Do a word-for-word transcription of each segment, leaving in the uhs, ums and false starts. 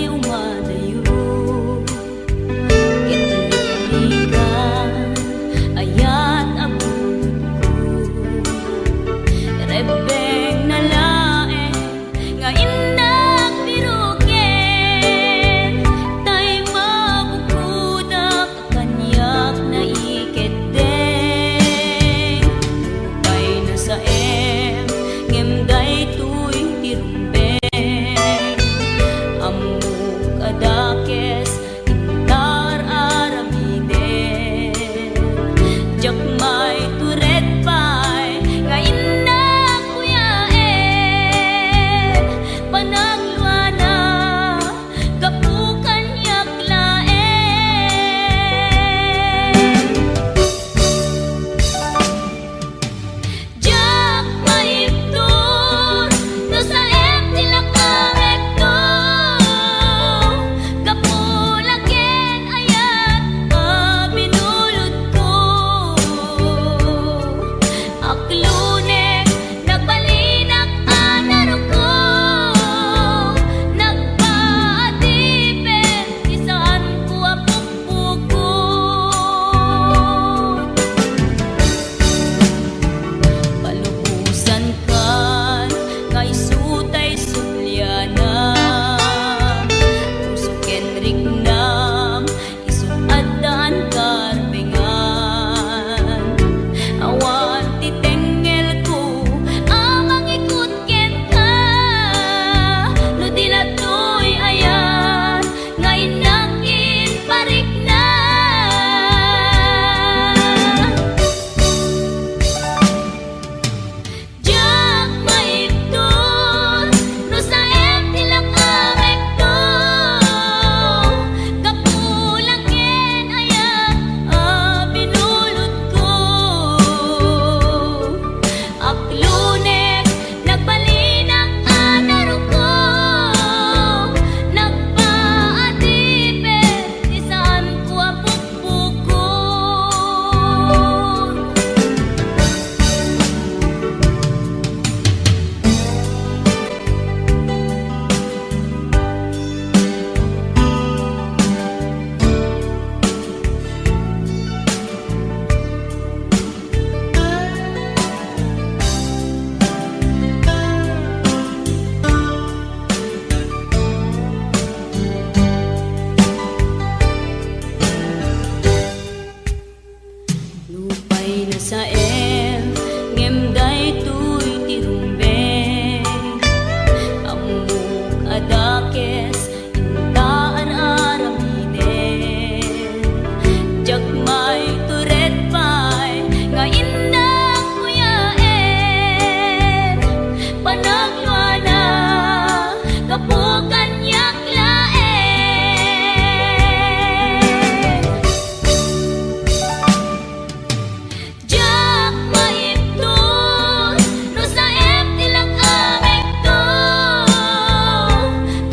umadayo. Ket liklikan, ayat a bulodko. Rebbengna laeng nga innak piruken, tay mabukodak kaniak naikeddeng. Nupay nasaem, ngem daytoy ti rumbeng. Ammok a dakes, intar aramiden. Diak maitured pay nga innak kuyaen. Panagluana, gapu kaniak laeng. Diak maibtur no saem ti lakamekto. Gapu la ken ayat a binulodko. Aklonek, nagbalinak a naruko, nagpaadipen ti saanko a pukpukot. Palubosankan nga isu tay sublianam, puso ken riknam, isu addaan karbengan. Awan ti tengngelko a mangikut kenka, no di la toy ayat nga innak imparikna. Diak maibtur no saem ti lakamekto. Gapu la ken ayat a binulodko. Aklonek, nagbalinak a naruko, nagpaadipen ti saanko a pukpukot. Nupay nasaem, ngem daytoy ti rumbeng. Ammok a dakes, inta ar-aramiden. Diak maitured pay nga innak kuyaen. Panagluana, gapu kaniak laeng. Diak maibtur no saem ti lakamekto.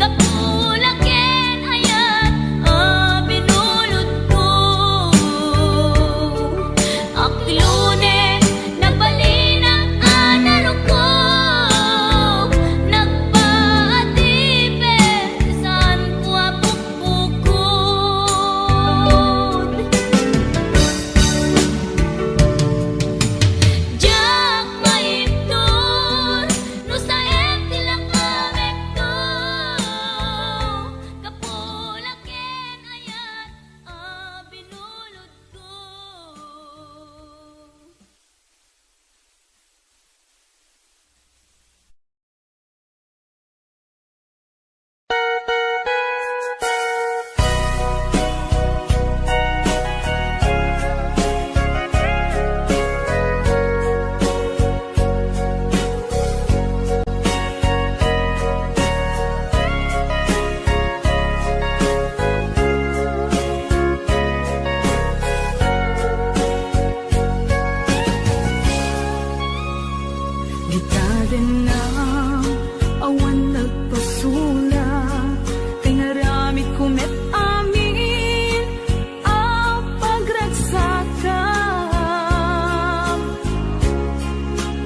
Gapu la ken ayat a binulodko. Aklonek, nagbalinak a naruko, nagpaadipen ti saanko a pukpukot. Diak maibtur no saem ti lakamekto. Gapu la ken ayat a binulodko. Dita denna, awan nagpasulak, ti ngaramidko met amin a pagragsakam.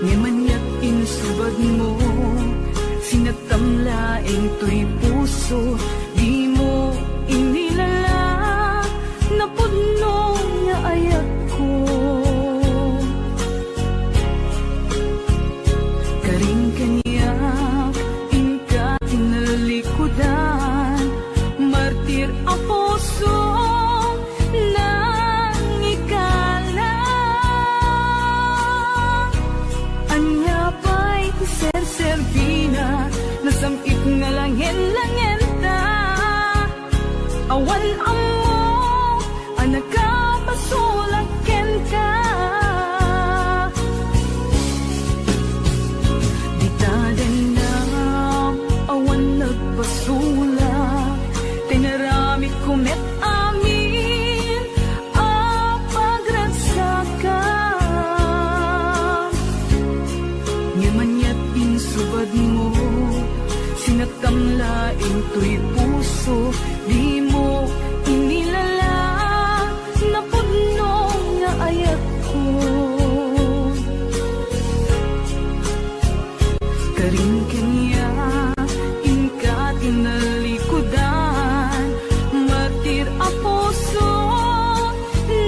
Ngem aniat insubadmo, sinattam laeng toy puso, di langen-langenta. Awan ammo a nakapasulak kenka. Dita dennam, awan nagpasulak, tinaramidko met amin a pagragsakam. Ngem aniat insubadmo, sinaktam laeng toy puso, dimo inilala, napudno nga ayatko. Karin kaniak, inka tinalikudan, martir a puso,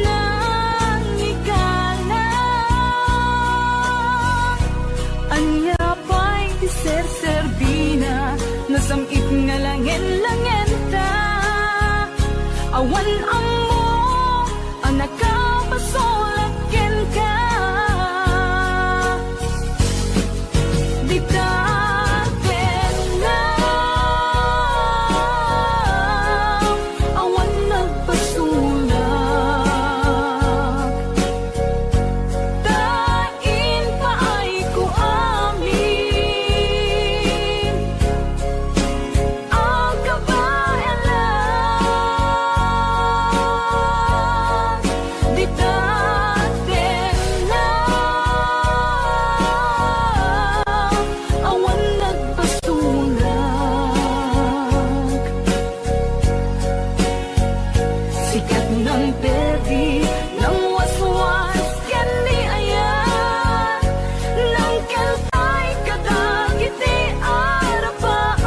nangikana. Ania pay ti serserbina, nasam-it nga langen-langenta. Awan ammo a nakapasulak kenka. Dita dennam, awan nagpasulak. Ta impaayko amin a kabaelan. Dita dennam, awan nagpasulak. Sikat nang perdi, nang waswas ken ni ayat, nang kaltay kadagiti arapaam.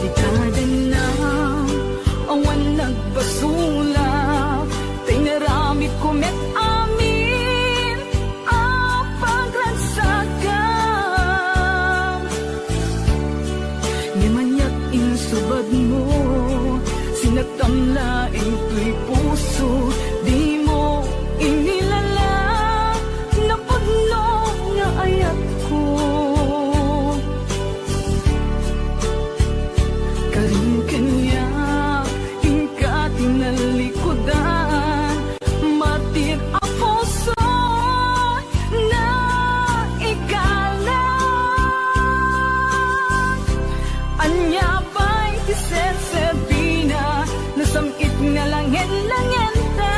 Dita dennam, awan nagpasulak, ta inaramidko met amin a pagragsakam. Ngem aniat insubadmo, sinaktam laeng toy puso, dimo inilala, napudno nga ayatko. Karin kaniak, inka tinalikudan, martir a puso, naikalat. Ania pay ti serserbina, nasam-it nga langen-langenta.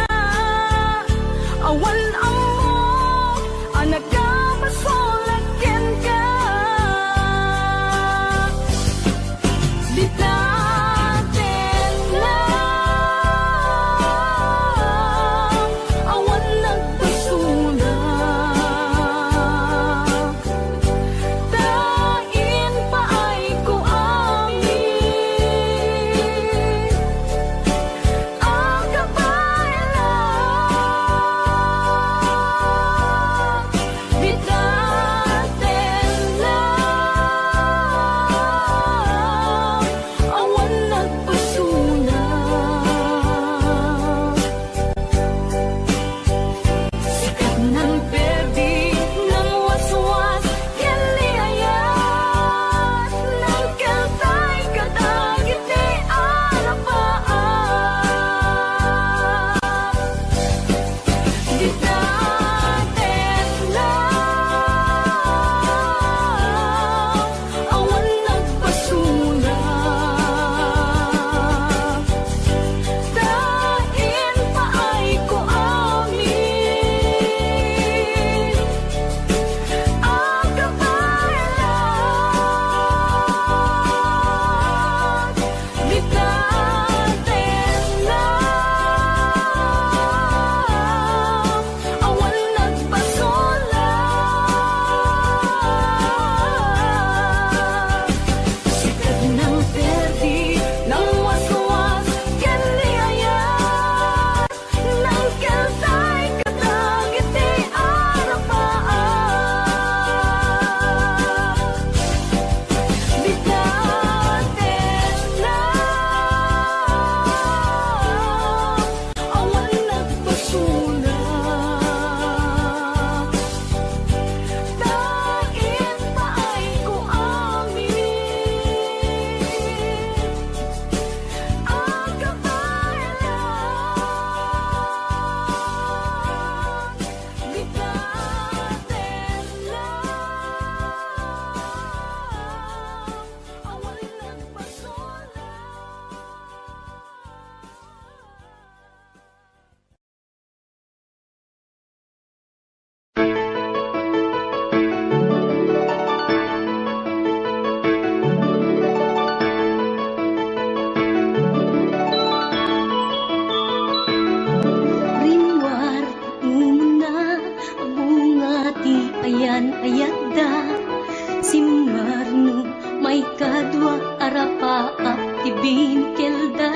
yan ayatda. Simmarno maikadua a rapaap ti binkelda.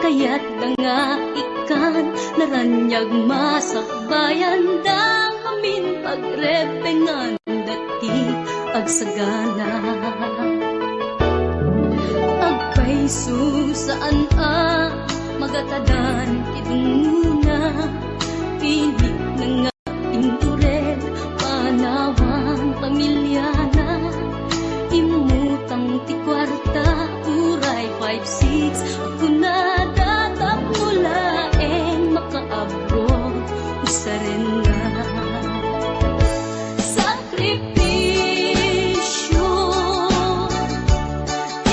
Kayatda nga ikkan naraniag masakbayanda ngamin pagrebbenganda ti agsagana. Agpayso saan a magatadan ti dungngona. Pinit na nga inturel panawan pamiliana. Immutang ti kuarta uray five six. Kunada tapno laeng makaabroad usarenna. Sakripisio,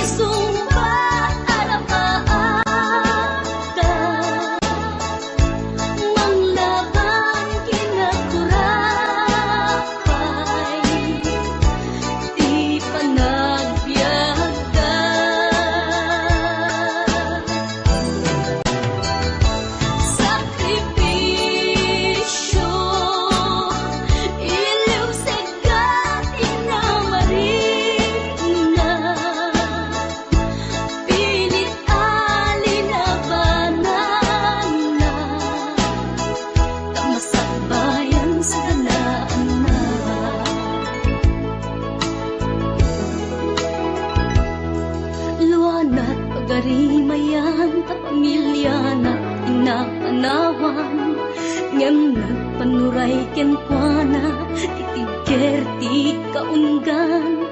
isungbat a rapaapda, manglaban ken agturapay ti panagbiagda. Sakripisio, iliwsegka ti namarikna. Pilit a linabananna ta masakbayan saganaanna. Luanat pagarimayan ta pamiliana ti napanawan, ngem nagpanuray kenkuana ti tigger ti kaunggan.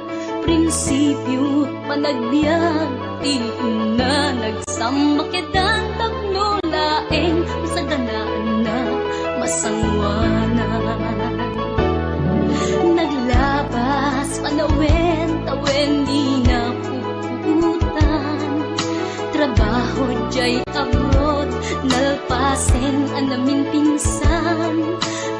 Prinsipio, panagbiag ti inna, nagsammakedan tapno laeng masaganaanna masangoanan. Naglabas panawen ta wen di napuputan. Trabaho jay abroad, nalpasen a naminpinsan.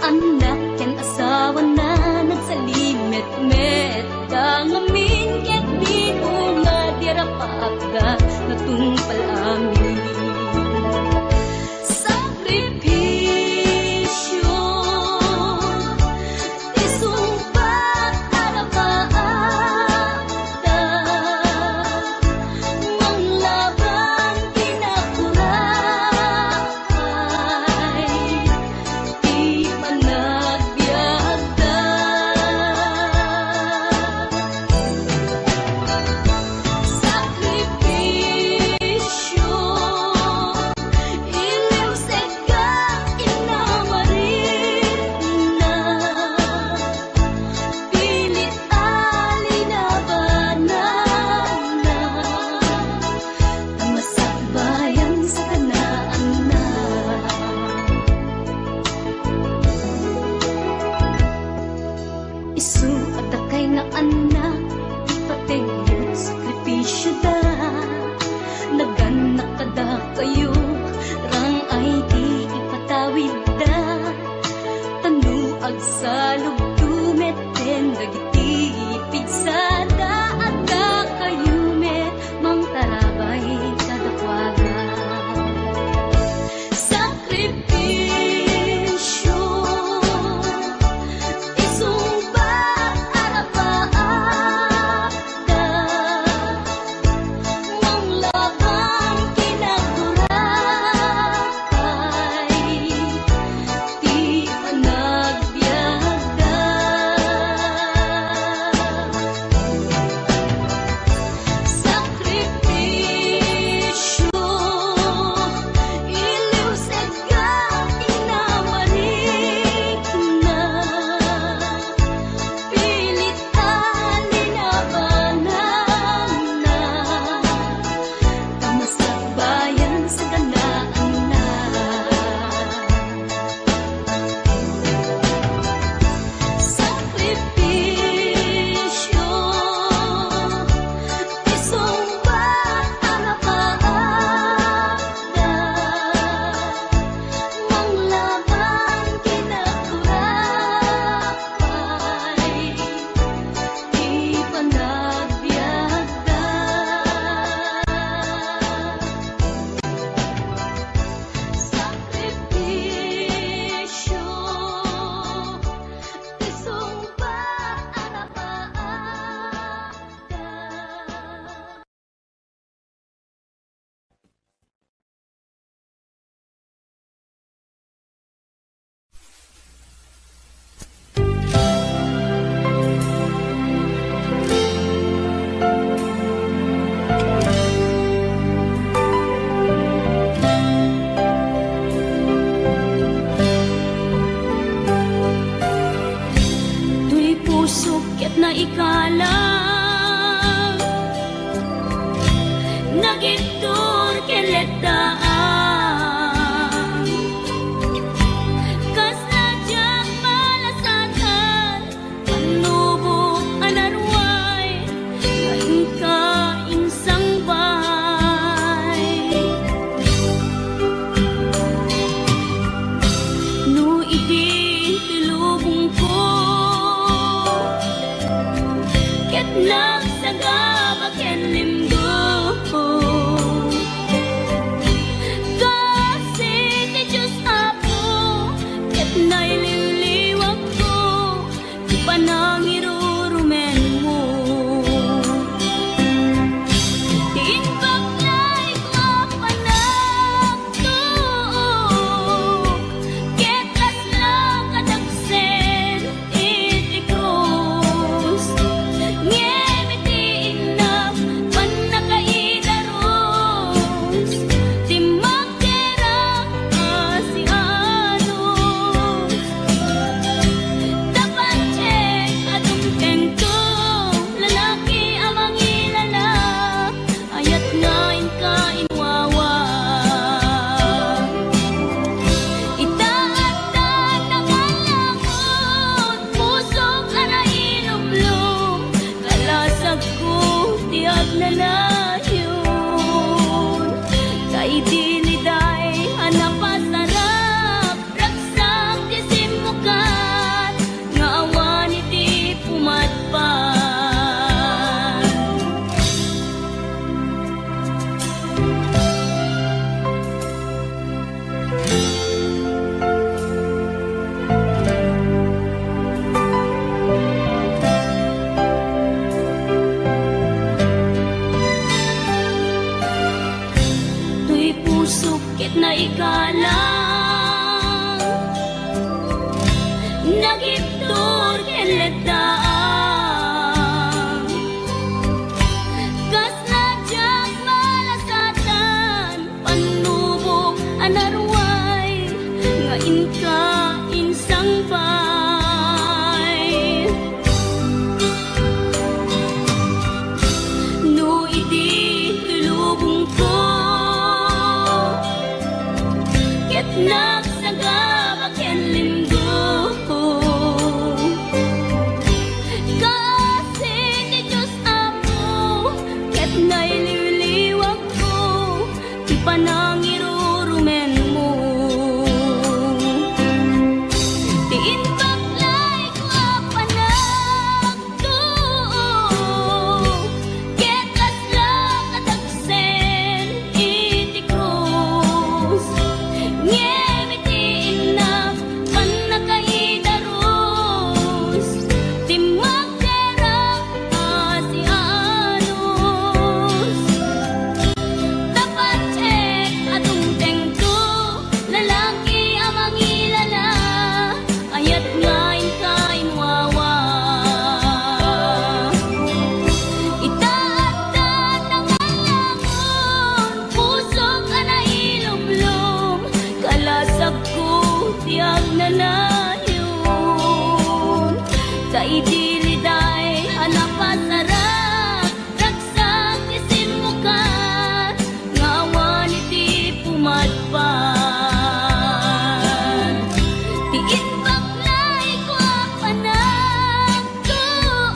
Annak ken asawana nagsalimetmet da ngamin ket dito nga di rapaapda natungpal amin. Sakripisio, ti sungbat a rapaapda, manglaban ti nakurapay ti panagbiagda. Sakripisio, iliwsegka ti namarikna. Pilit a linabananna ta masakbayan saganaanna. Isu a dakay nga annak, ipateg yo't sakripisioda. Nagannak kadakayo, rang-ay ti ipatawidda. Ta no agsalubto met ken dagiti pigsada, adda kayo met mangtarabay kadakuada. Sakripisio, isungbat a rapaapda, manglaban ken agturapay ti panagbiagda. Sukket naikalang, nagibtur ken letdaan. Kasla diak malasatan, pannubok a naruay, nga inka insangbay. No idi ti lubongko, ket nagsagaba ken limgo, kasi ti Dios Apo ket nailiwliwakko ti panangirurumenmo. Ti imbag nga ikaw a panagtuok, ket kasla kadagsen iti krus. Ngem iti innak pannakaidarus, ti Kerak a sianos. Tapno diak a dumtengto, lalaki a mangilala, ayat nga inka inwawa. Ita adda nangalangon, pusok a nailumlom, kalasagko ti agnanayon. Ta idi liday a napasarap, ragsak ti simmukat nga awan iti pumadpad. Toy pusok ket naikalang, nagibtur ken letdaan. Kasla diak malasatan, pannubok a naruay, nga inka insangbay. No idi ti lubongko, ket nagsagaba ken limgo, kasi ti Dios Apo ket nailiwliwakko ti panangirurumenmo. Ti imbag nga ikaw a panagtuok, ket kasla kadagsen iti krus. Ngem iti innak pannakaidarus, ti Kerak a sianos. Tapno diak a dumtengto, lalaki a mangilala, ayat nga inka inwawa. Ita adda nangalangon, pusok a nailumlom, kalasagko ti agnanayon. Ta idi liday a napasarap, ragsak ti simmukat nga awan iti pumadpad. Ti imbag nga ikaw a panagtuok,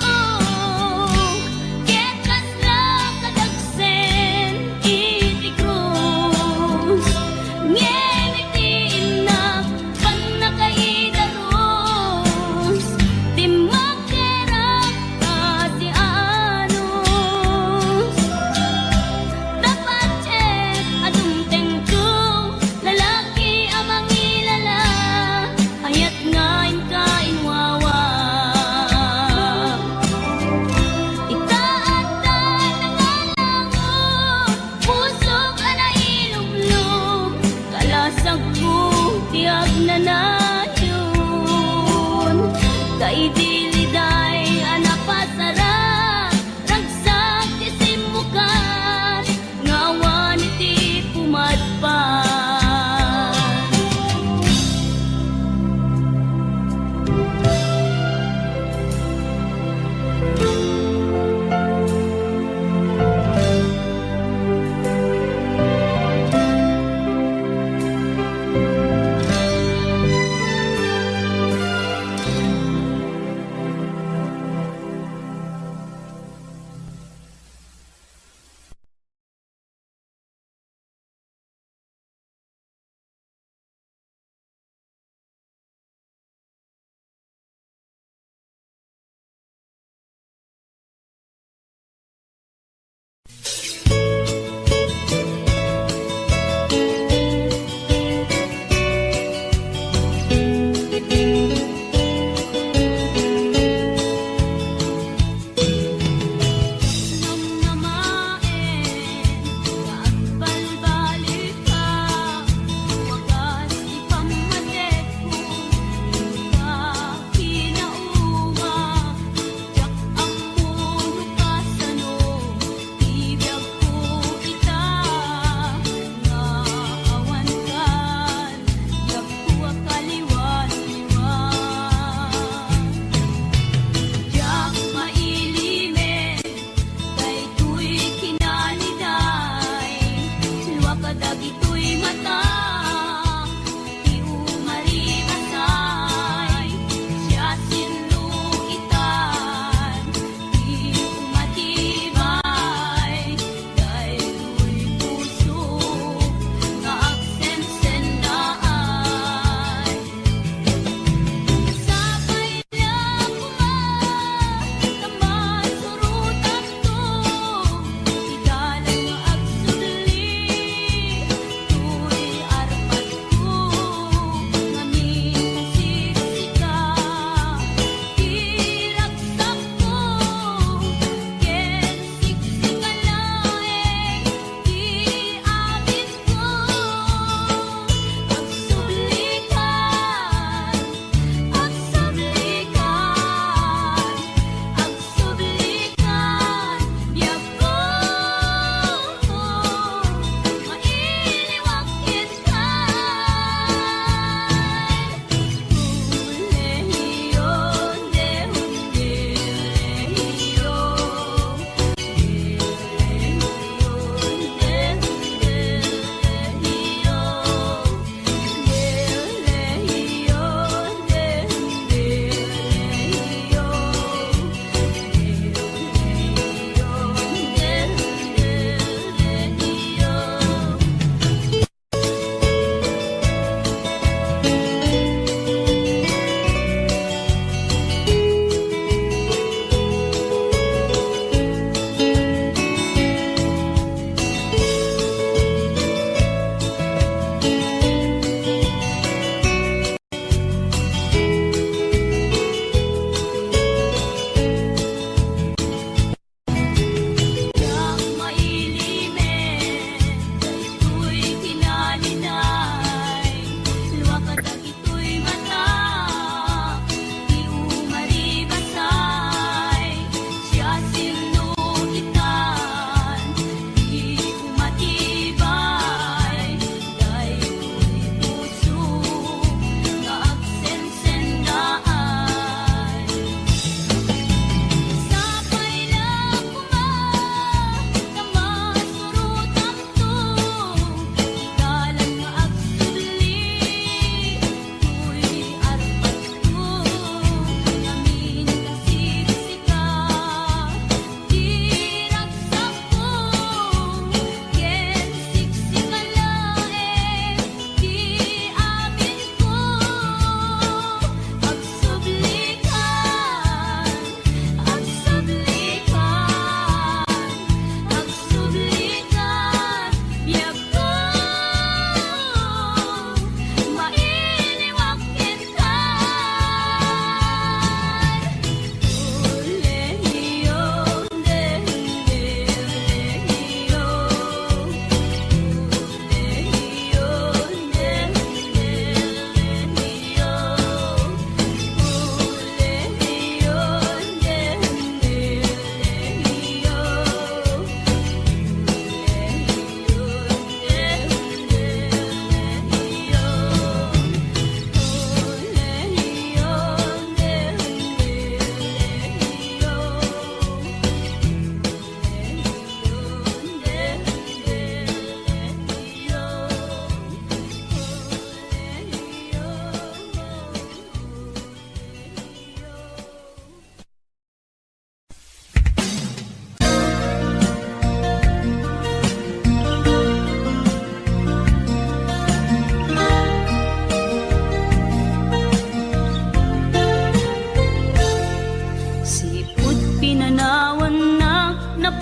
ket kasla kadagsen iti krus. Ngem iti innak pannakaidarus, ti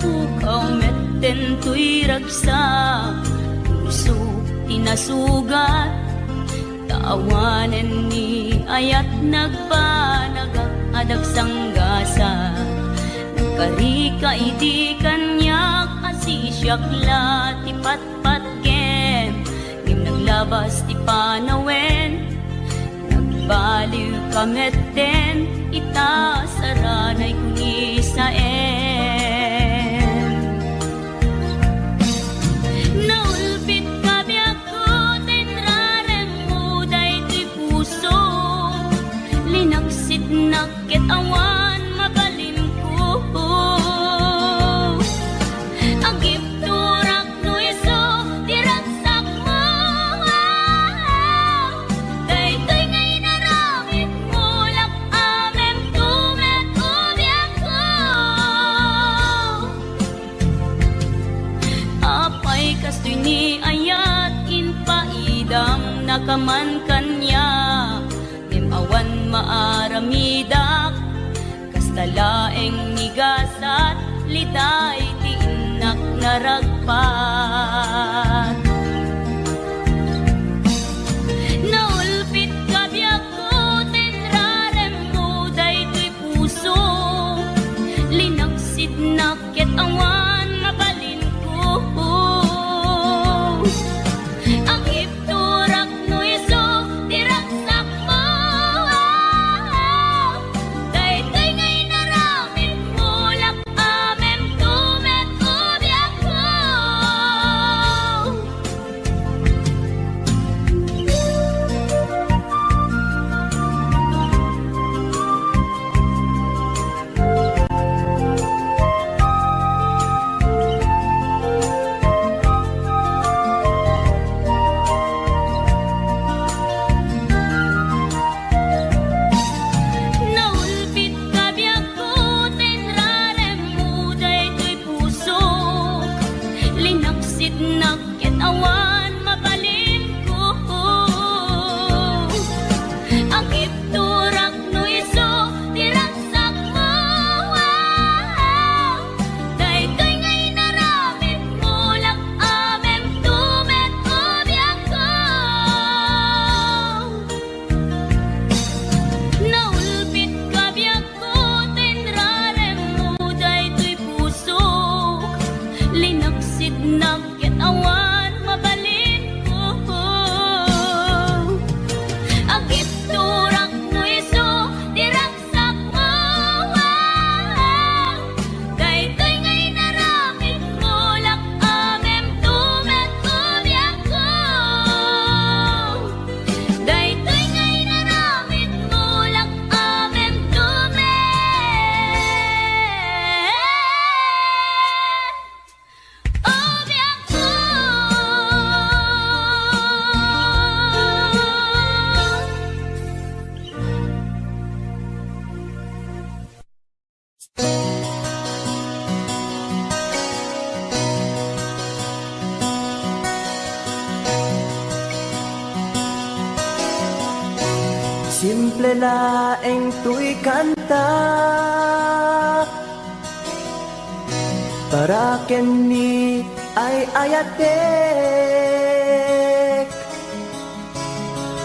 Pukaw metten toy ragsak, puso ti nasugat, ta awanen ni ayat nagbanagak a dagsanggasat. Nagkarika idi kaniak a sisiak la ti patpatgem, ngem naglabas ti panawen. Nagbaliwka metten ita saranay kunisaen. Naulpitka biagko ta inraremmo daytoy puso. Linaksitnak ket awan mabalinko. Agibturak no isu ti ragsakmo. Daytoy nga inaramidmo, lak-amemto met ubiakko. Apay kastoy ni ayat, impaidamnaka man kaniak, ngem awan maaramidak. Kasta laeng ni gasat, liday ti innak naragpat. Naulpitka biagko ta inraremmo daytoy puso. Linaksidnak ket awan mabalinko. Agibturak no isu ti ragsakmo. Daytoy nga inaramidmo, lak-amemto met ubiakko. Naulpitka biagko ta inraremmo daytoy pusok. Linaksitnak ket awan mabalinko. Agibturak no isu ti ragsakmo. Daytoy nga inaramidmo, lak-amemto met ubiakko. Naulpitka biagko ta inraremmo daytoy pusok. Linaksidnak ket awan mabalinko. Agibturak no isu ti ragsakmo. Daytoy nga inaramidmo, lak-amemto met ubiakko. Daytoy nga inaramidmo, lak-amemto met ubiakko. Simple laeng toy kanta para ken ni ay-ayatek.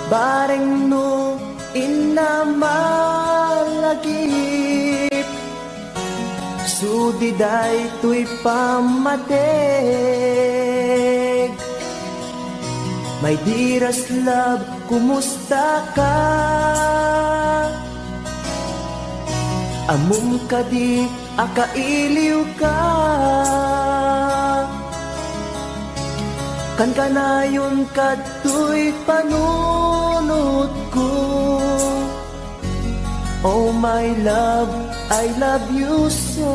Bareng no inna malagip, sudi daytoy pammateg. My dearest love, kumusta ka? Ammom kadi a kailiwka? Kankanayon kadtoy panunotko. Oh my love, I love you so.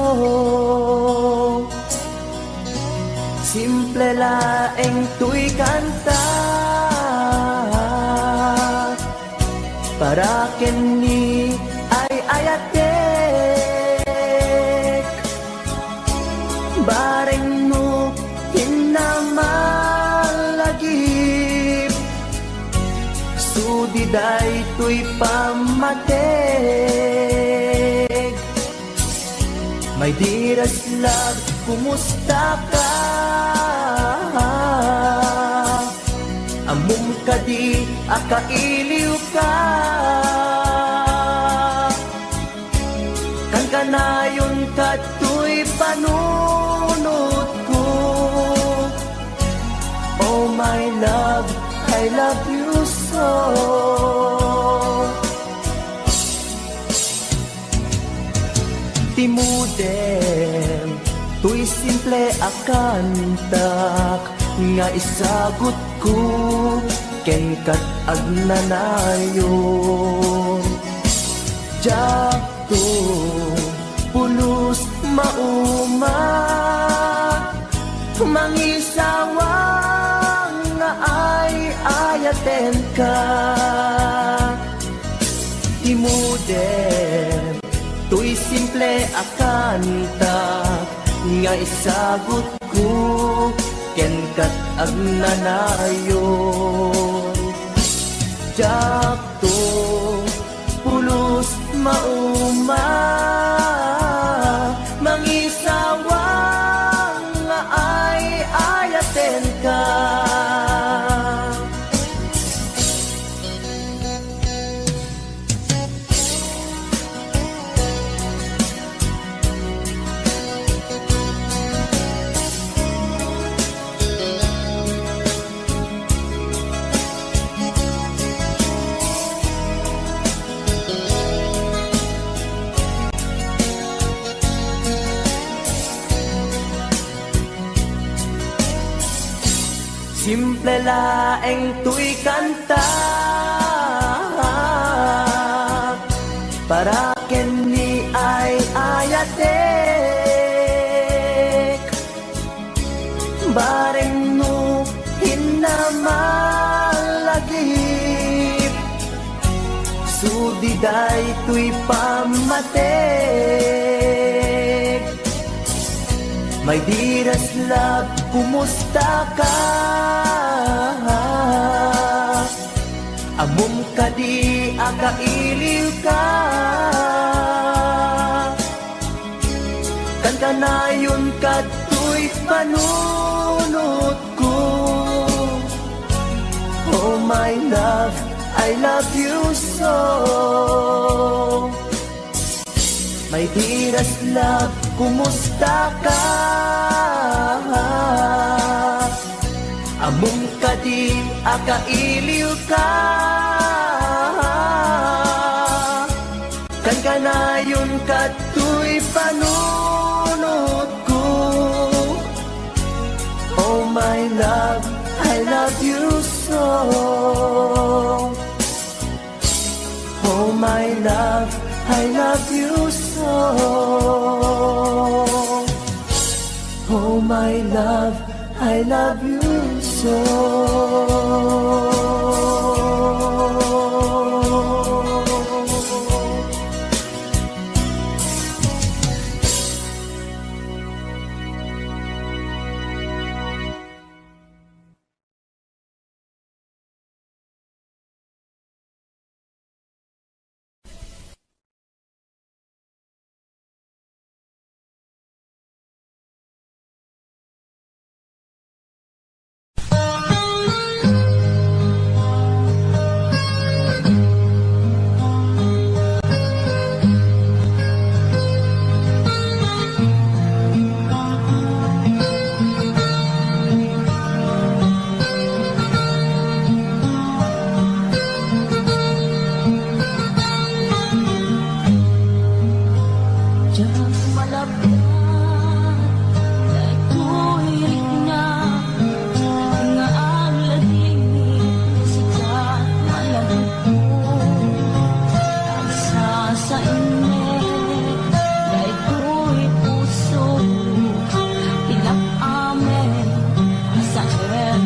Simple laeng toy kanta para ken ni ay-ayatek. Bareng no inna malagip, sudi daytoy pammateg. My dearest love, Kumusta ka? Ammom kadi a kailiw ka? Kankanayon kadtoy panunotko. Oh my love, I love you so. Ti modem, toy simple a kantak nga isagutko kenka agnanayon. Diakto pulos mauma, mangisawang nga ay-ayatenka. Ti modem, toy simple a kantak nga isagutko kenka agnanayon. Diakto pulos mauma, mangisawang nga ay-ayatenka. Simple laeng toy kanta para ken ni ay-ayatek. Bareng no inna malagip, sudi daytoy pammatek. My dearest love, kumusta ka? Ammom kadi a kailiw ka? Kankanayon kadtoy panunotko. Oh my love, I love you so. My dearest love, kumusta ka? Ammom kadi a kailiw ka? Kankanayon kadtoy panunotko. Oh my love, I love you so. Oh my love, I love you so. Oh my love, I love you so. Diak malabda daytoy rikna nga agladingit sika, malagipko. Agsasainnek daytoy puso, ilak amin a saen.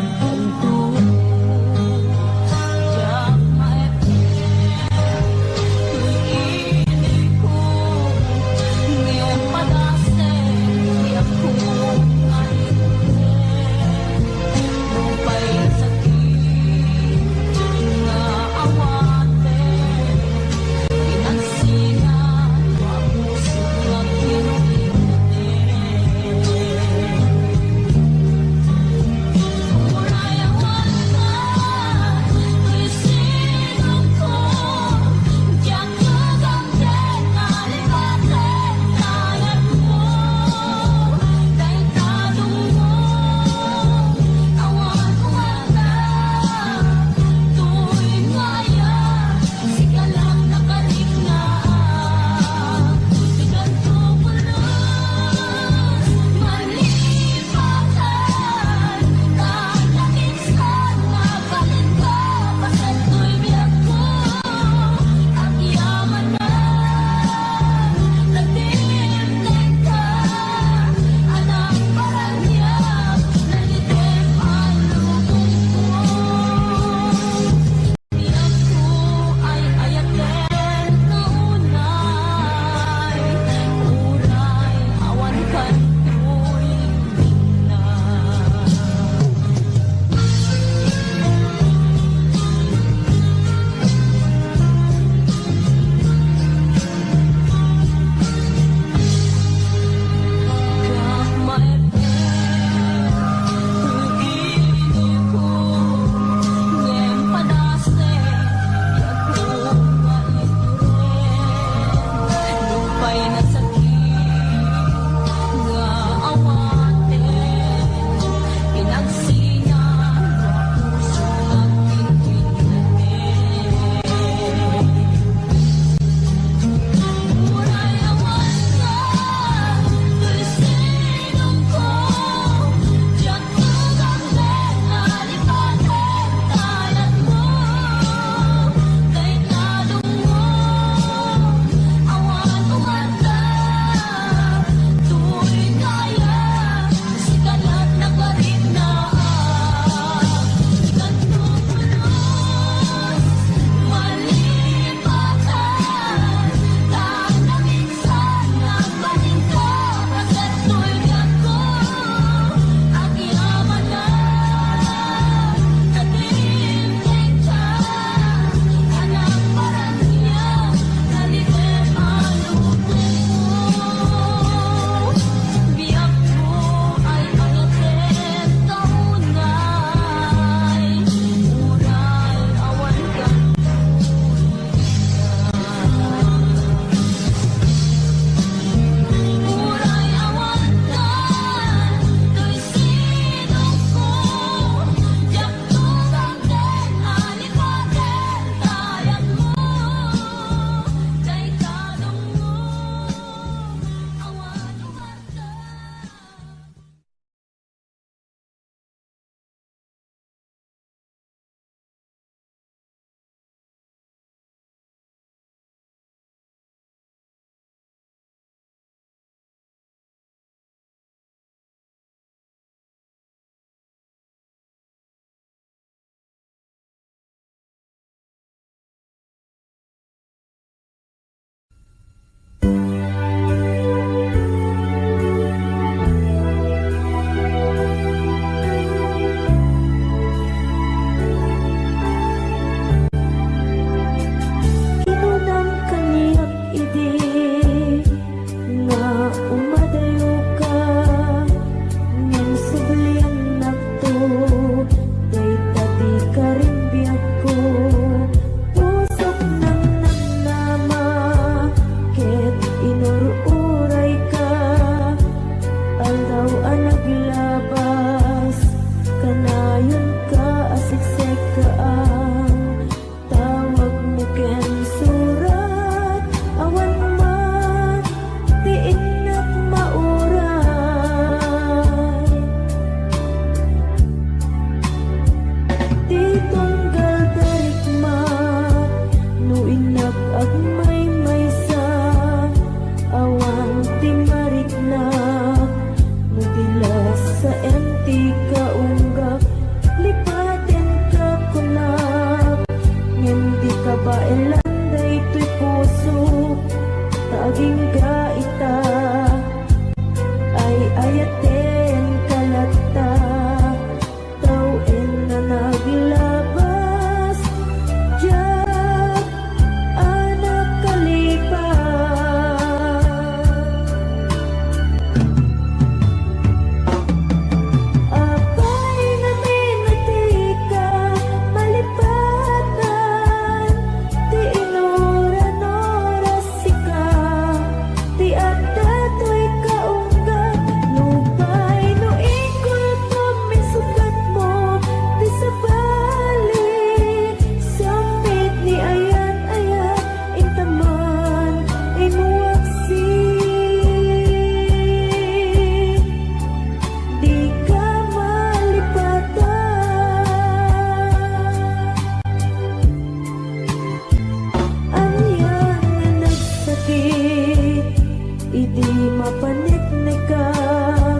Paneknekak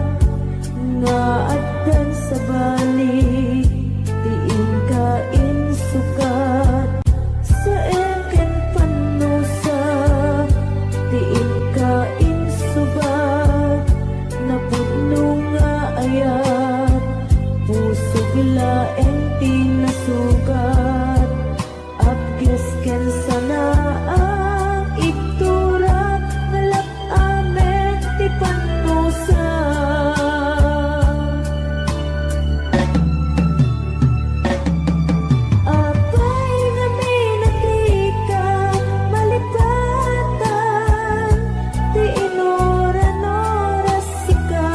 nga addan sabali ti inka insukat, saem ken pannusa ti inka insubat, napudno nga ayat, pusog laeng ti nasukat. Apges ken sanaang igtura, nga lap-amek ti pannusa. Apay nga minatika malipatan, ti inuran-oras sika,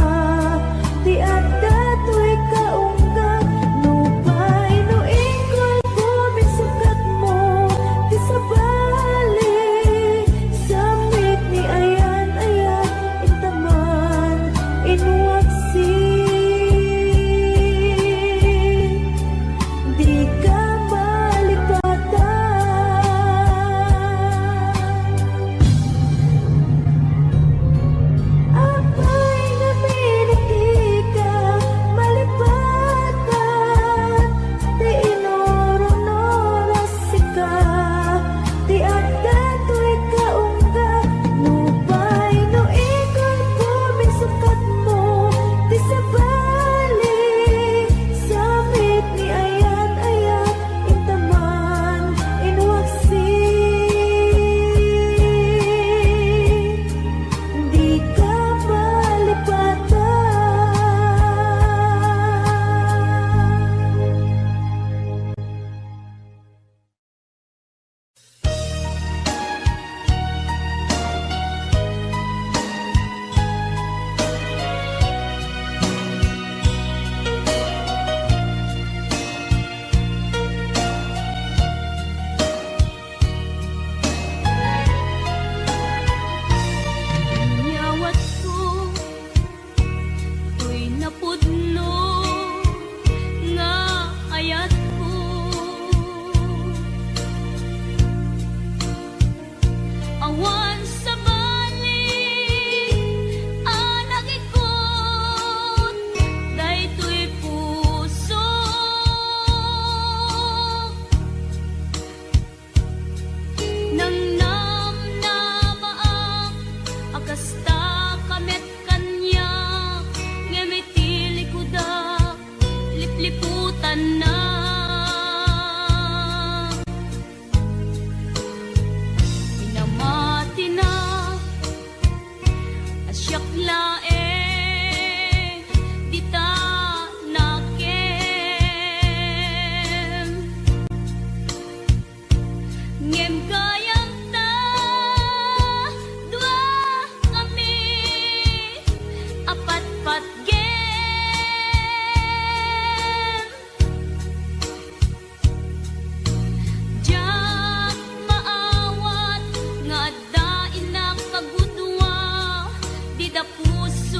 ti adda toy kaungga, nupay no inkol ko misukatmo, ti sabali, samit ni ayan-ayat, intaman, inwaksi. Dika malipatan. Apay nga minatika malipatan, ti inuran-oras sika, ti adda toy kaungga, nupay no inkol ko misukatmo, ti sabali, samit ni ayan-ayat, intaman, inwaksi. Dika malipatan. Inyawatko toy napudno nga ayatko. Awan sabali a nagikot daytoy puso. Nangnamnamaak a kasta ka met kaniak, ngem iti likudak, lipliputanna. Pinamatinak a siak laeng dita nakem. Ngem gayam ta dua kami a patpatgem. Diak maawat nga adda innak a gudua, dida puso.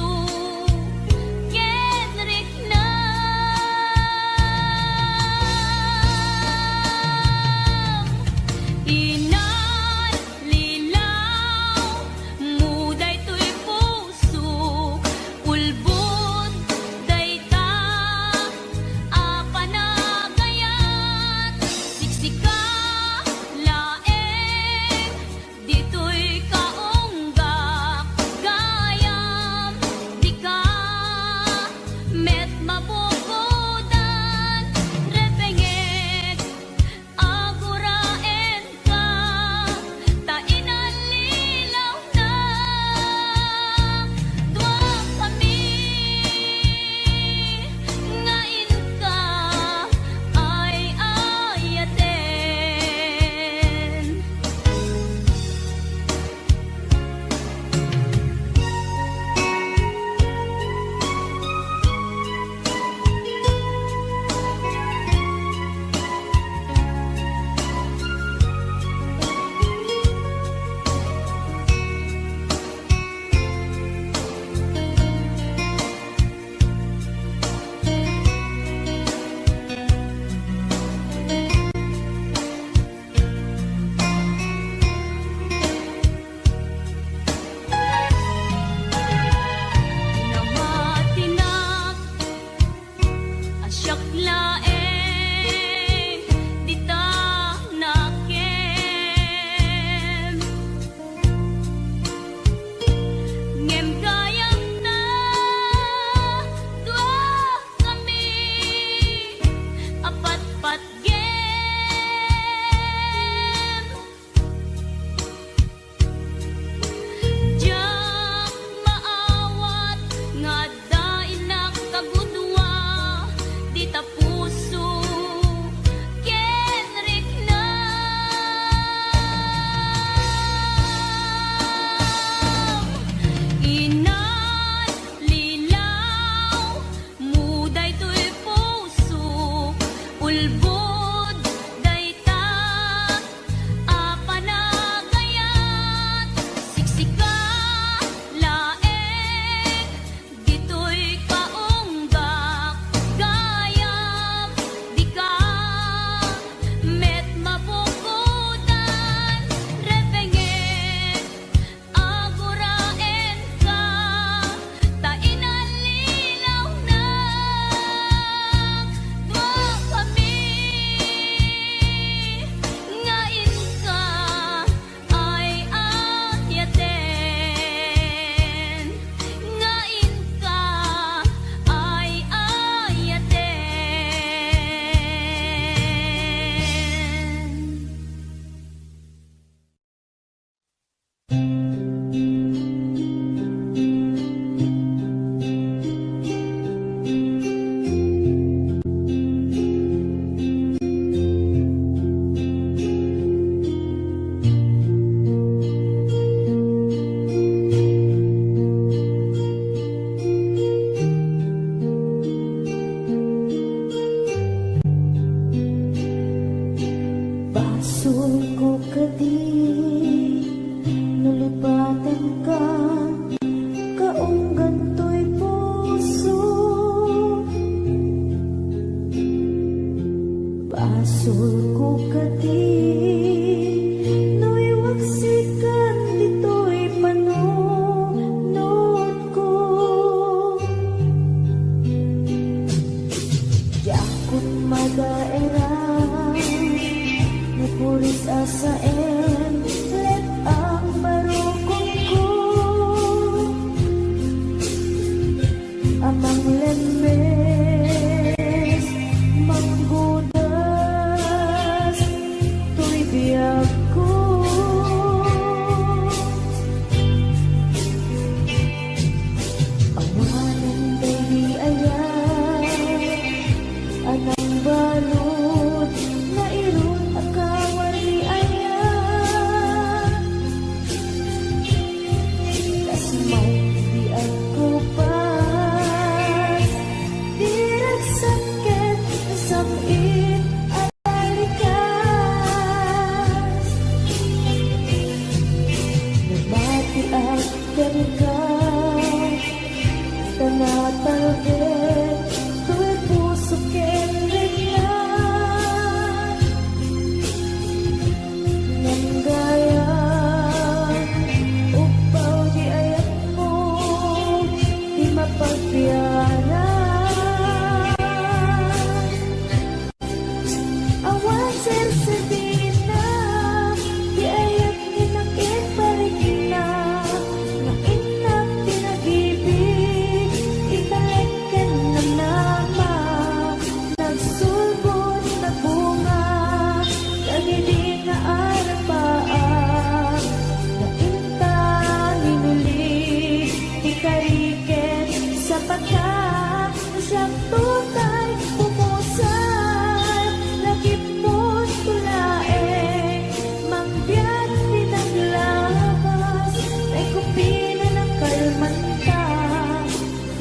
Ka, no siak tutay pumusar, lakip mo tulaeng, mangbiag ti naglabas, tay kupina nakalmanta,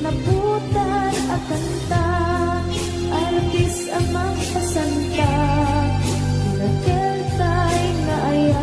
naputar a kanta, artis a mangpasanta, ti nakeltay nga ayat.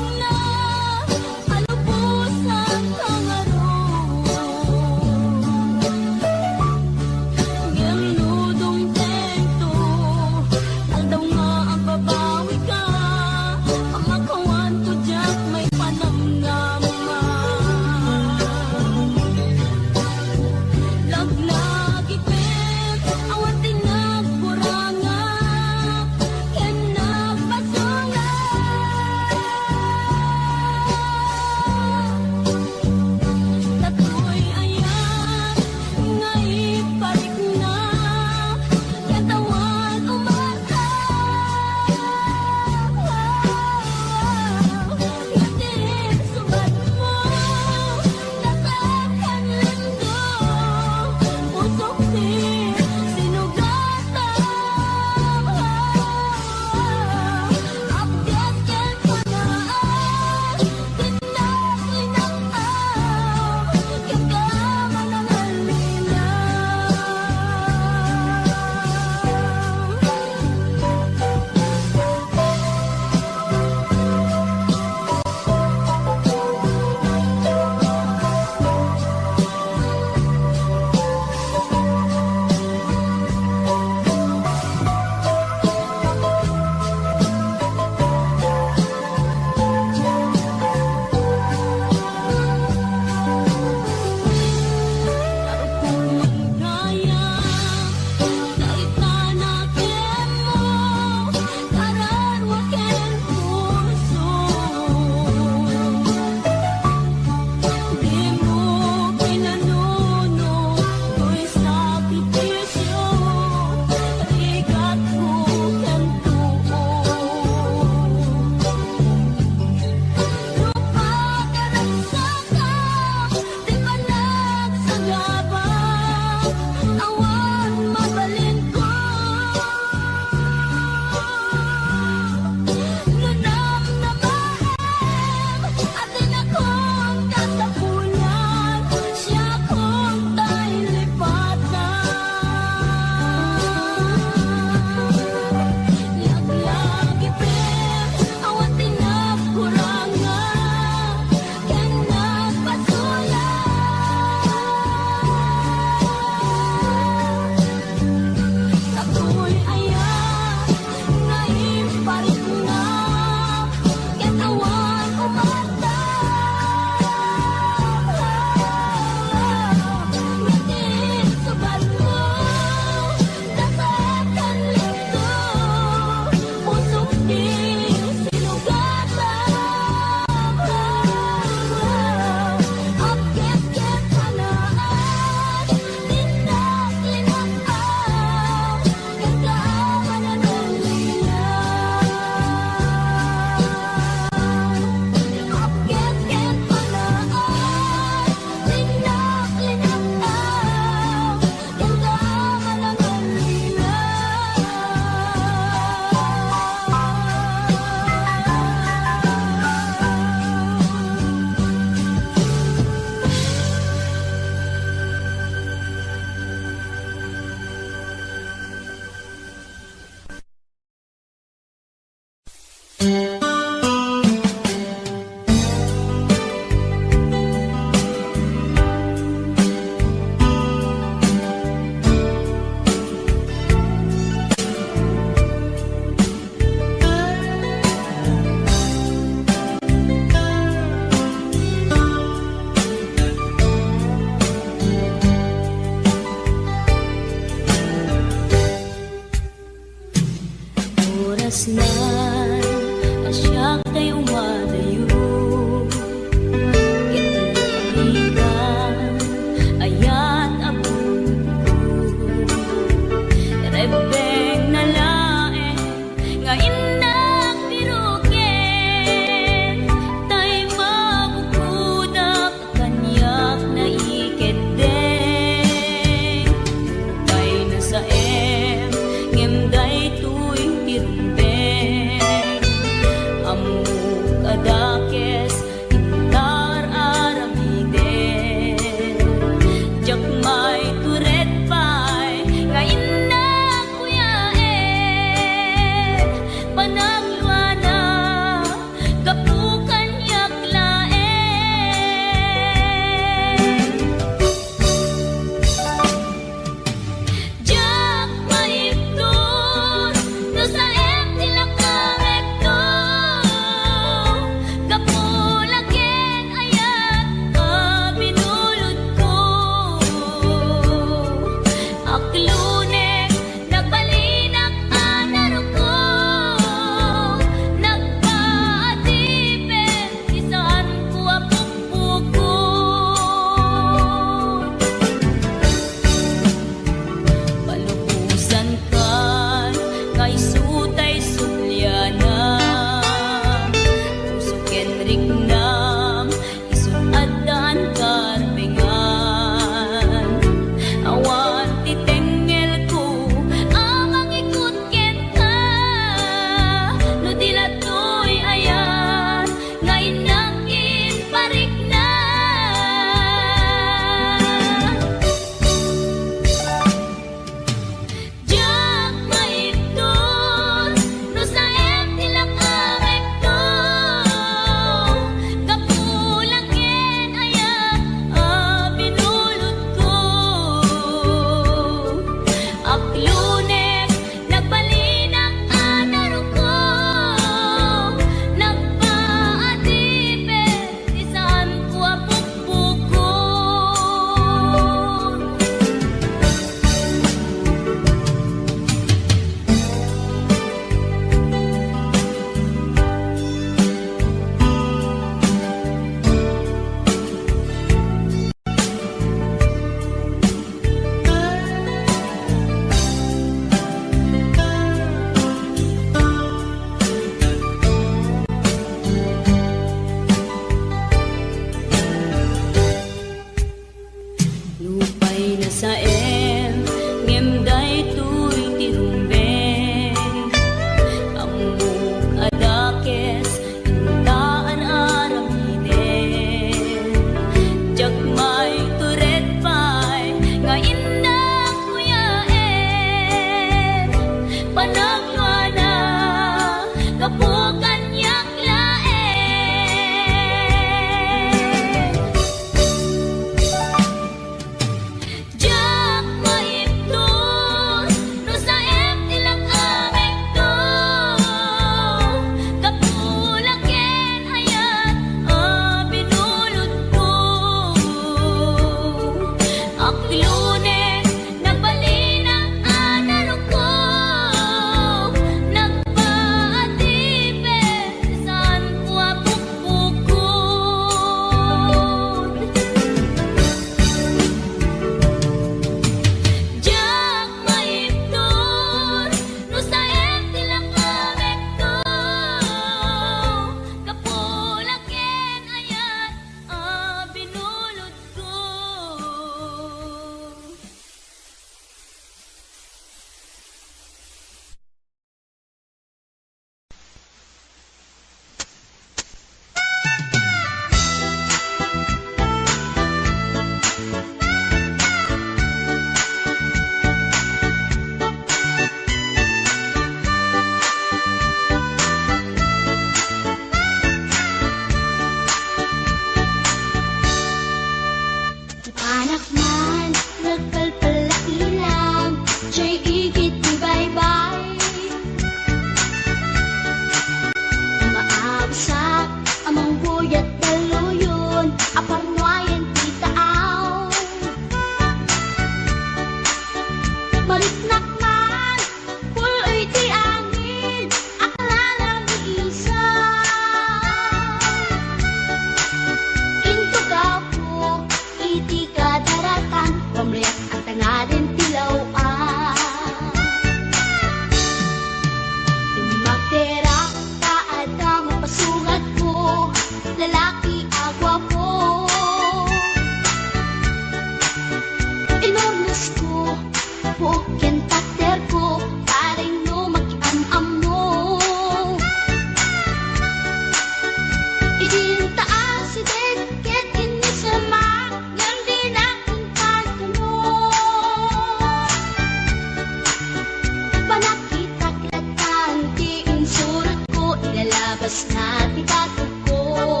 Nga ti katugko.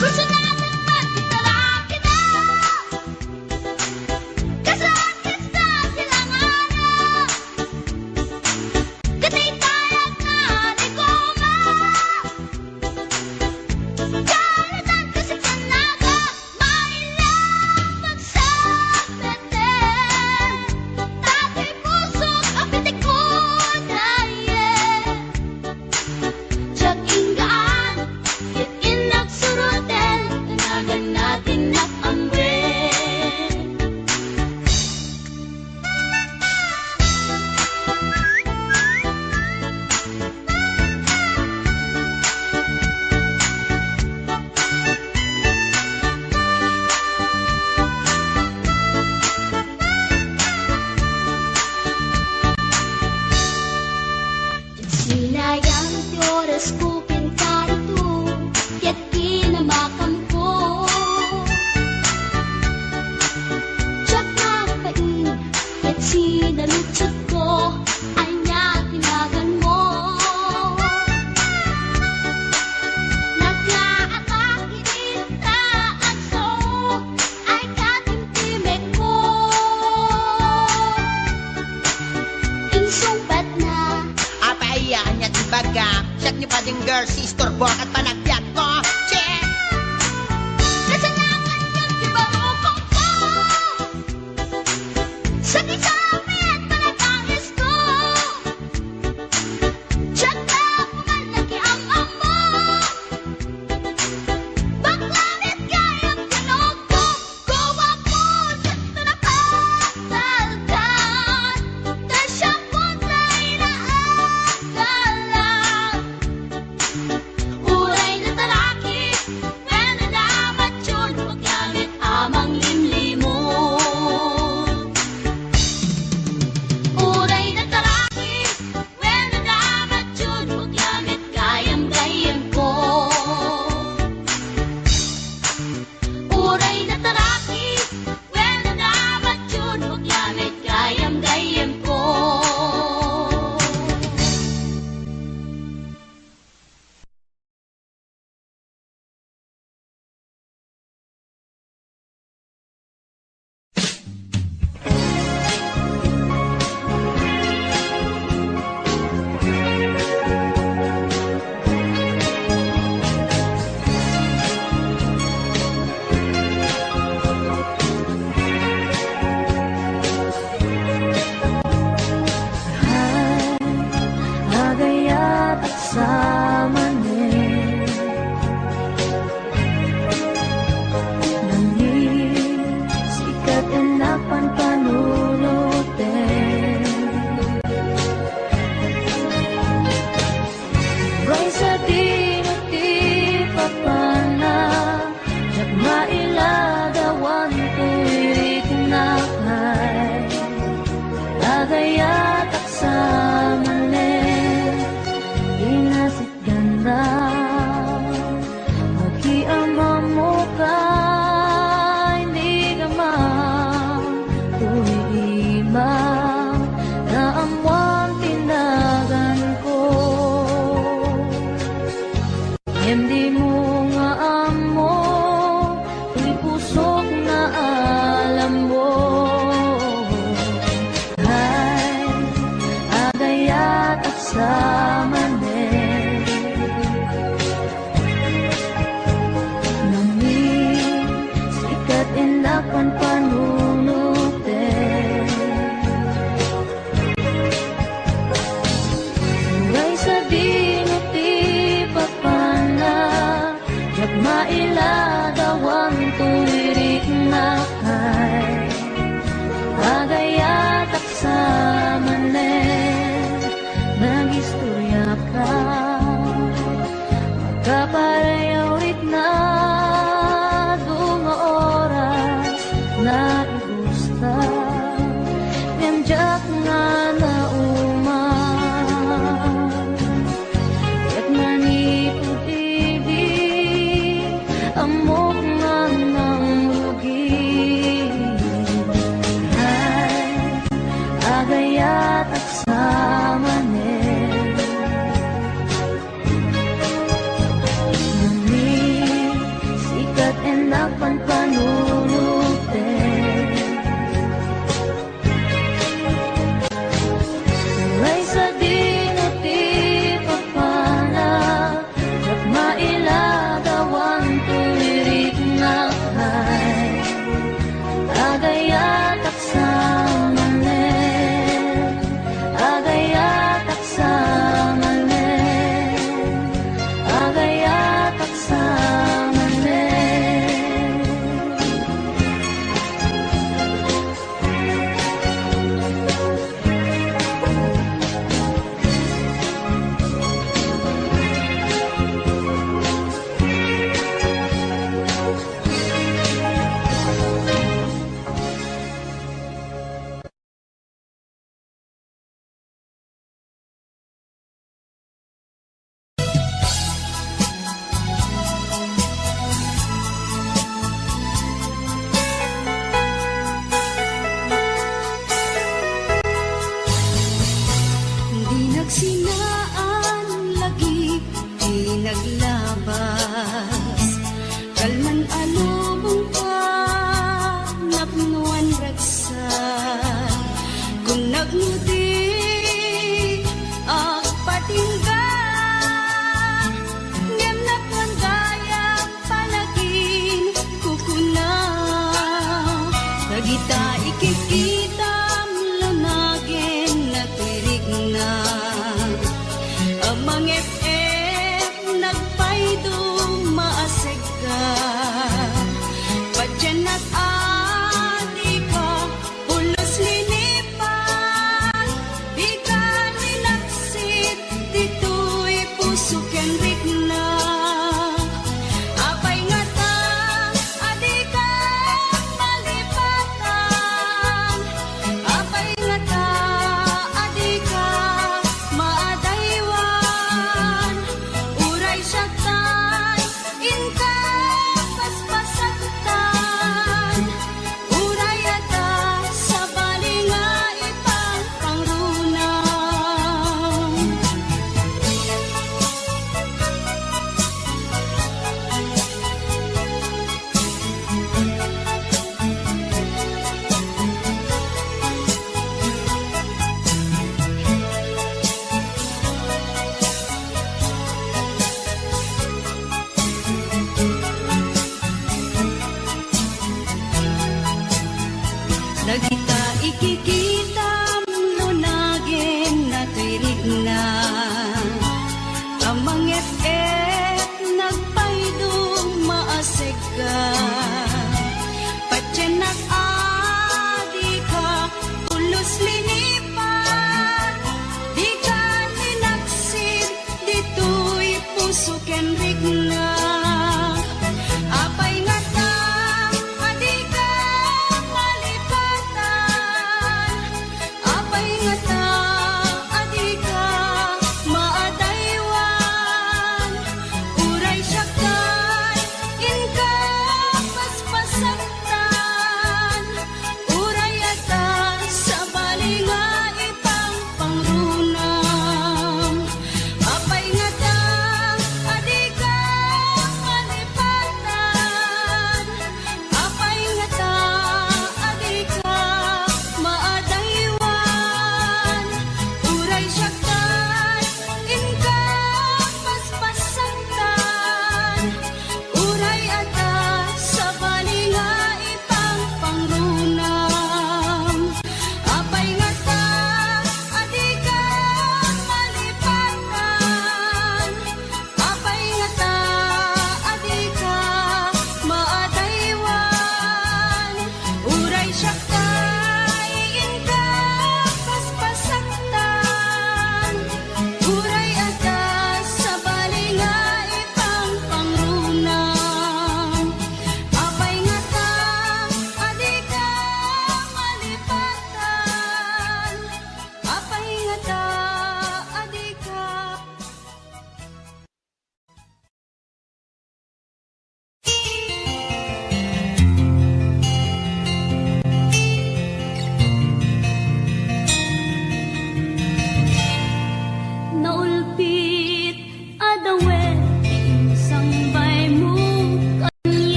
Personal man ti talakida. Kasla kasta ti langana. Ket dayta nga liguma. Kalitan kasi kanaga. Maila pagsapeten, datoy pusok a pitik mo dayen. Diak inggaan, ket innak suroten, tanagan na ti nak-amwen. Sinayang ti orasko ken karito, ket kinamakamko. Diak mapain, ket sinaludsodko, ania ti naganmo? Nagngaatak iti taadso, ay katimtimekko. Insungbatna. Apay, ania ti ibagam? Siak ni Pading Girl, si istorbo ket panagbiagko. Che! Kasanakan ket ti barukongko. Sakit sa amin, panagtangisko. Diak na pumalagi ang ammo. Bakla met gayam tinuktok, guwapon ket napatalkan, ta siak met ti naagalan. Uray natalaki, wenno namatyon, bakla met a manglimlimon. Uray natalaki, wenno namatyon, bakla met gayam-gayyemko. Uray natalaki, wenno namatyon, bakla met gayam-gayyemko. Ay, agayatak sa manen. Nangin, sikat innak panpanunoten. Uray sadino ti papanam, diak mailadawan toy riknak. Ay, agayatak sa manen, inasitganna. Agiamammo ka, inigama, toy ima, naammoan ti naganko. Ngem dimo nga ammo, toy pusok nga alammo. Ay, agayatak sa manen. Nangin, sikat innak panpanunoten. Uray sadino ti papanam, puso ken rikna. Apay ngata a dika malipatan? Apay ngata a dika maadaywan? Uray siak tay inka paspasagtan. Uray adda sabali nga ipangpangruna. Dagita ikikitam, lunagen natoy rikna. Amanget-et, nagpaydum, maasekka. Patiennak a dika pulos linipat, dika tinaksid ditoy puso ken rikna. Apay ngata a dika malipatan? Apay ngata a dika maadaywan? Uray siak tay inka paspasagtan. Uray adda sabali nga ipangpangrunam. Apay ngata a dika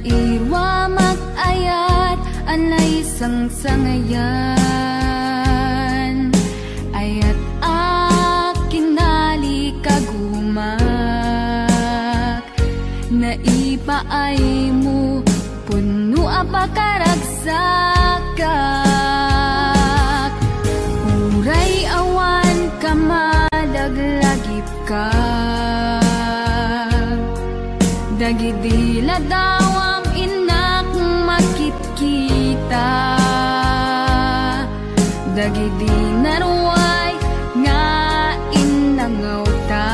Iruamak ayat a naisangsangayan, ayat a kinalikagumak, naipaaymo, pudno a pakaragsakak, uray awan ka malaglagip ka. Dagidi ladawam innak makitkita, dagidi naruay nga innangawta,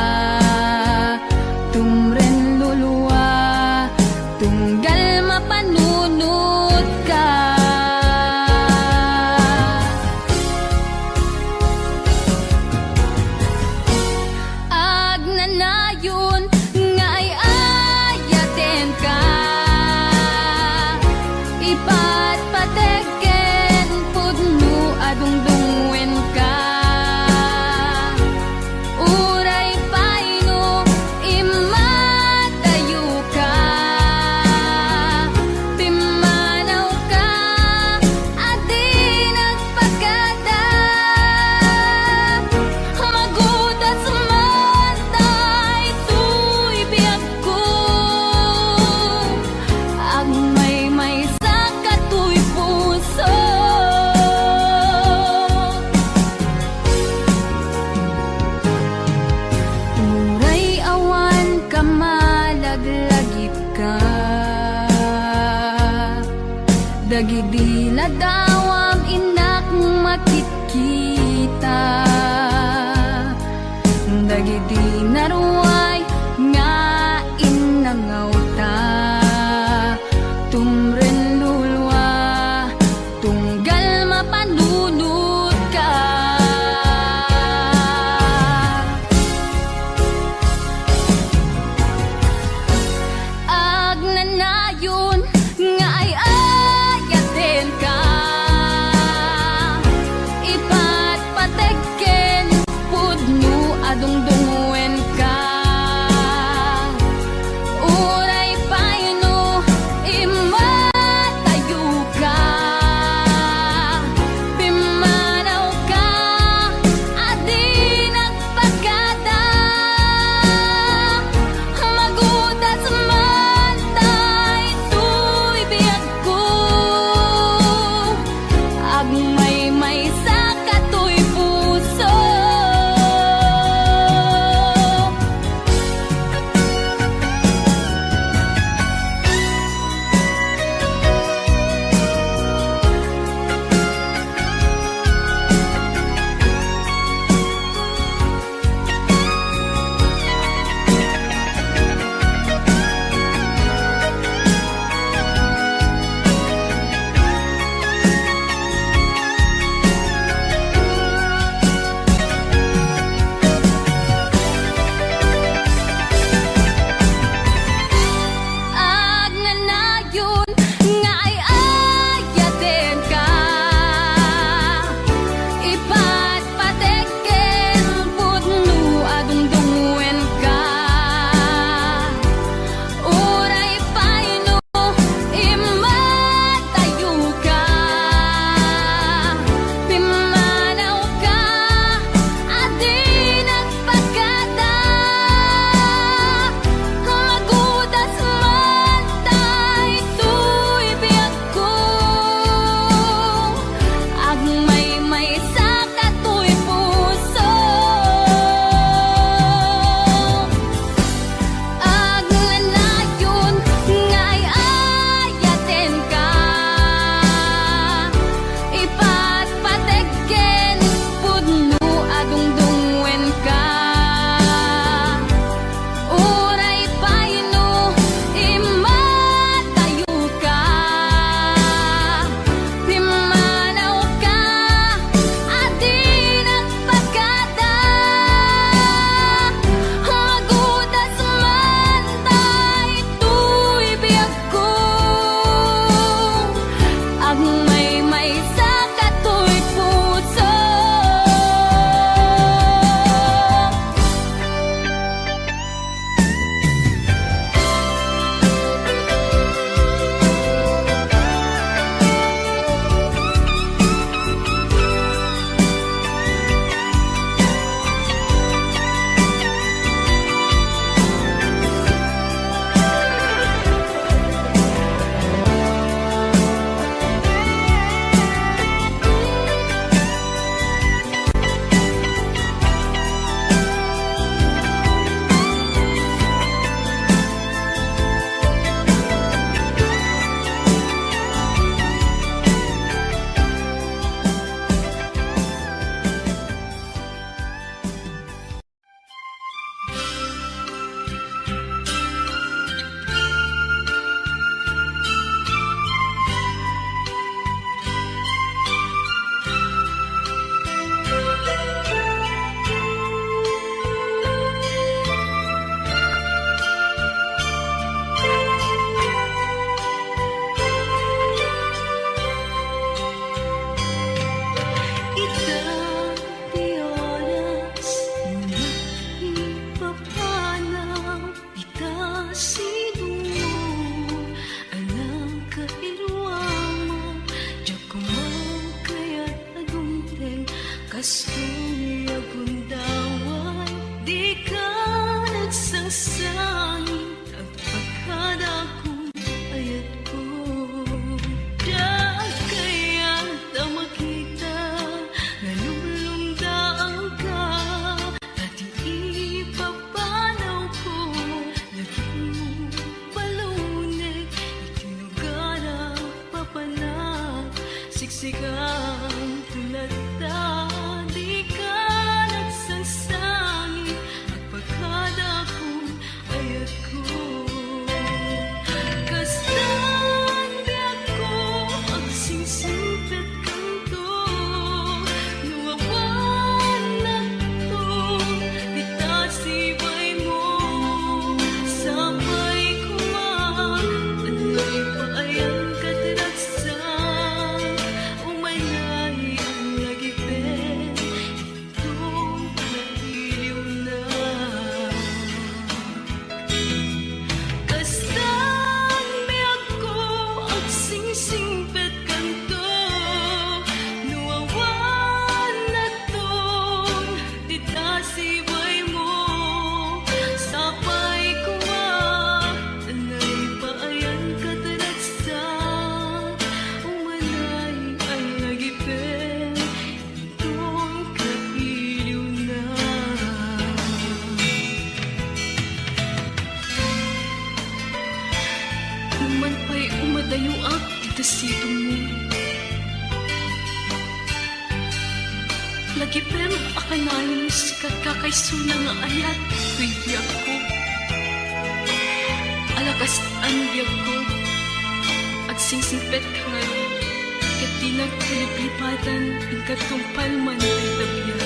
tumren lulua, tunggal mapanunotka. Agnanayon nga ay-ayatenka, ipatpateg ken pudno a dungdungngoenka. Uray pay no immadayoka, pimmanawka a di nagpakada. Magudas man daytoy biagko, agmaymaysa katoy puso. Uray awan ka malaglagip ka. Dagidi ladawam innak makitkita, dagidi naruay nga innangawta, tumren lulua, tunggal mapanunotka. Agnanayon nga ay-ayatenka, ipatpateg ken pudno a dungdungngoenka. Uray pay no immadayoka, pimmanawka a di nagpakada. Magudas man daytoy Balunek iti lugar a papanak, siksikam ti latta, dika nagsangsangit, agpakadakon ayatko. Kastan biagko, agsingsingpetkanto, no awan natto, dita sibaymo, sapay koma, anay paayan ket ragsak, umanay a lagipen, inton kailiwna. Kastan biagko, agsingsingpetkanto, no awan natton dita sibaymo, sapay koma, anay paayan ket ragsak, umanay a lagipen, inton kailiwna. Numan pay umadayoak dita sidongmo, lagipem a kanayon, sika ti kakaisuna nga ayat toy biagko. Ala kastan biagko, agsingsingpetka ngarud, ket dinak paliplipatan, inka tungpal man dayta biag.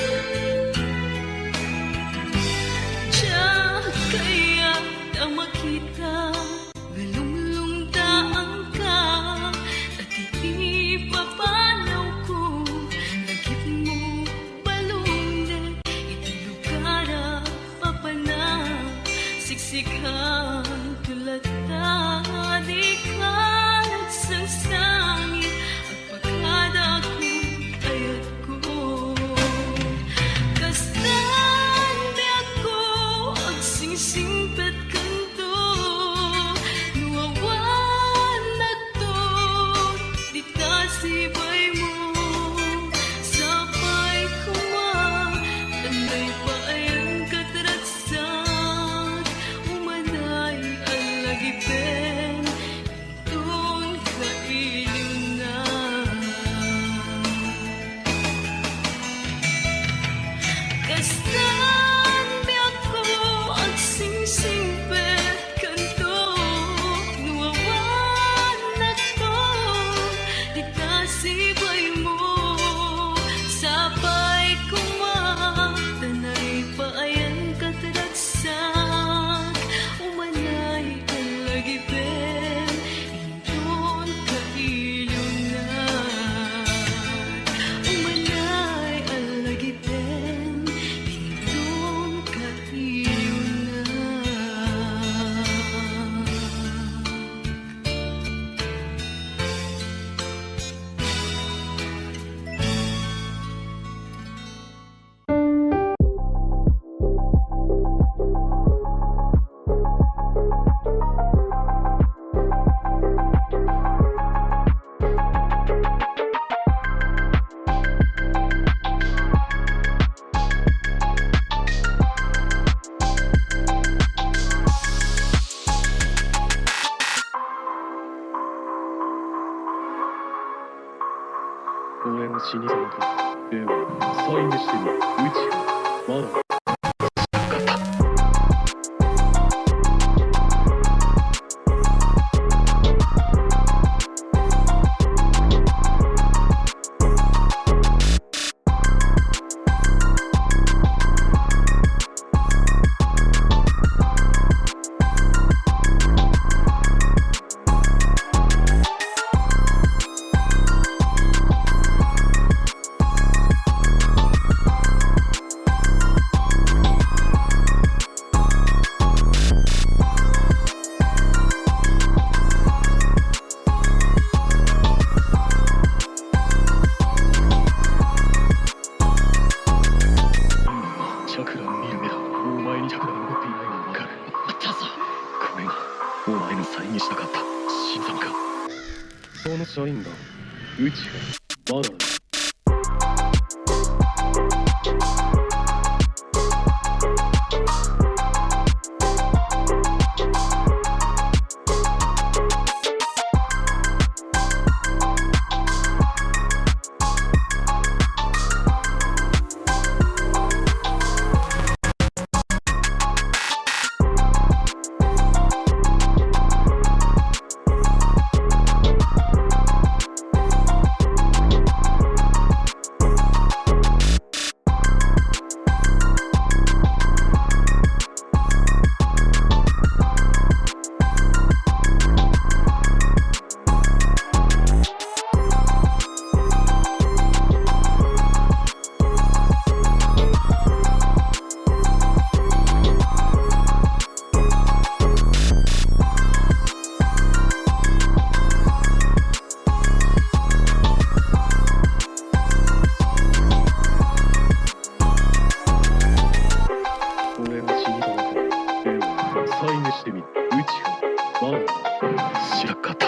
Diak kayat a makita nga lunglungdaanka, ta ti ipapanawko, lagipmo, balunek iti lugar a papanak, siksikam ti latta, dika nagsangsangit, agpakadakon ayatko. Kastan biagko, agsingsingpetkanto, no awan natton dita sibaymo, sapay koma, anay paayan ket ragsak, umanay a lagipen, inton kailiwna. Kastan biagko, agsingsingpetkanto, no awan natton dita sibaymo, sapay koma, anay paayan ket ragsak, umanay a lagipen, inton kailiwna. Umanay a lagipen, inton kailiwna. Mao, siak kata.